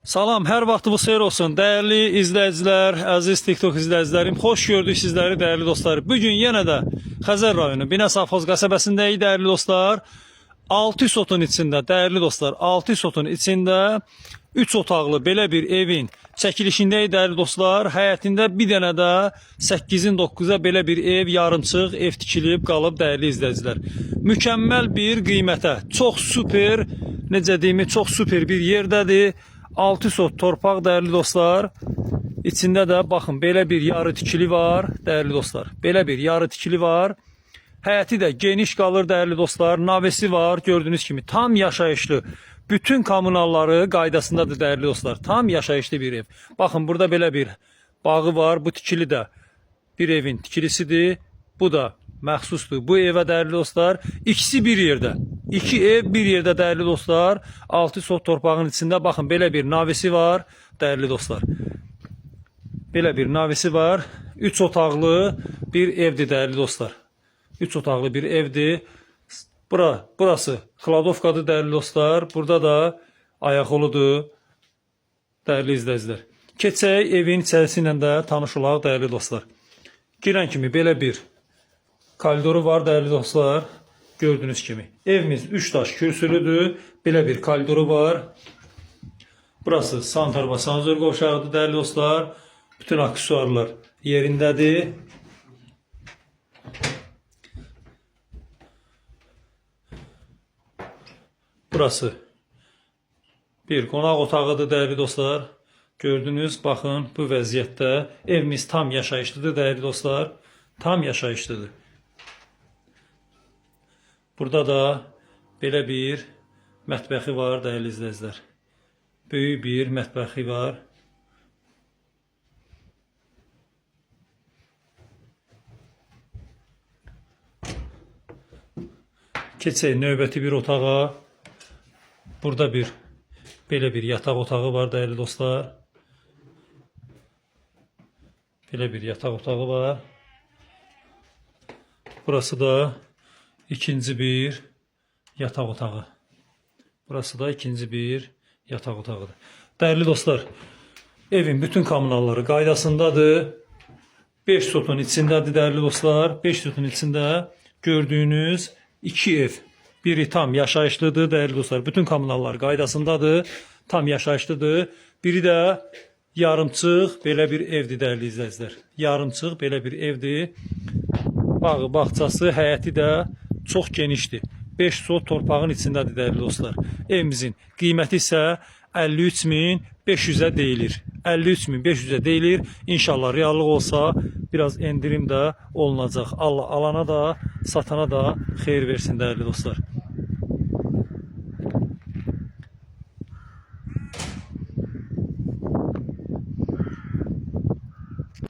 Salam, hər vaxtınız xeyir olsun. Dəyərli izləyicilər, əziz TikTok izləyicilərim, xoş gördük sizləri dəyərli dostlar. Bu gün yenə də Xəzər rayonu Binə Safxoz qəsəbəsindəyik dəyərli dostlar. 6 sotun içində dəyərli dostlar, 6 sotun içində 3 otaqlı belə bir evin çəkilişindəyik dəyərli dostlar. Həyətində bir dənə də 8-in 9-a belə bir ev yarımçıq ev tikilib qalıb dəyərli izləyicilər. Mükəmməl bir qiymətə, çox super, necə deyim, çox super bir yerdədir. 6 sot torpaq dəyərli dostlar. İçində də baxın belə bir yarı tikili var dəyərli dostlar. Belə bir yarı tikili var. Həyəti də geniş qalır dəyərli dostlar. Navesi var gördüyünüz kimi tam yaşayışlı. Bütün kommunalları qaydasındadır dəyərli dostlar. Tam yaşayışlı bir ev. Baxın burada belə bir bağı var. Bu tikili də bir evin tikilisidir. Bu da məxsusdur. Bu evə dəyərli dostlar, ikisi bir yerdə. İki ev bir yerdə dəyərli dostlar. 6 sot torpağın içində baxın belə bir navesi var dəyərli dostlar. Belə bir navesi var. 3 otaqlı bir evdir dəyərli dostlar. 3 otaqlı bir evdir. Burası kladovkadır dəyərli dostlar. Burada da ayaqyoludur dəyərli izləyicilər. Keçək evin içərisi ilə də tanış olaq dəyərli dostlar. Girən kimi belə bir koridoru var dəyərli dostlar. Gördüyünüz kimi. Evimiz 3 daş kürsülüdür. Belə bir koridoru var. Burası sanitar və sanzor qovşağıdır dəyərli dostlar. Bütün aksesuarlar yerindədir. Burası bir qonaq otağıdır dəyərli dostlar. Gördünüz, baxın bu vəziyyətdə evimiz tam yaşayışlıdır dəyərli dostlar. Tam yaşayışlıdır. Burada da belə bir mətbəxi var dəyərli izləyicilər. Böyük bir mətbəxi var. Keçək növbəti bir otağa. Burada bir belə bir yataq otağı var dəyərli dostlar. Belə bir yataq otağı var. Burası da ikinci bir yataq otağı. Burası da ikinci bir yataq otağıdır. Dəyərli dostlar, evin bütün kommunalları qaydasındadır. 5 sotun içindədir dəyərli dostlar. 5 sotun içində gördüyünüz iki ev. Biri tam yaşayışlıdır dəyərli dostlar. Bütün kommunallar qaydasındadır. Tam yaşayışlıdır. Biri də yarımçıq belə bir evdir dəyərli izləyicilər. Yarımçıq belə bir evdir. Bağı, bağçası, həyəti də çox genişdir. 5 sot torpağın içindədir dəyərli dostlar. Evimizin qiyməti isə 53.500-ə deyilir. 53.500-ə deyilir. İnşallah reallıq olsa biraz endirim də olunacaq. Allah alana da, satana da xeyir versin dəyərli dostlar.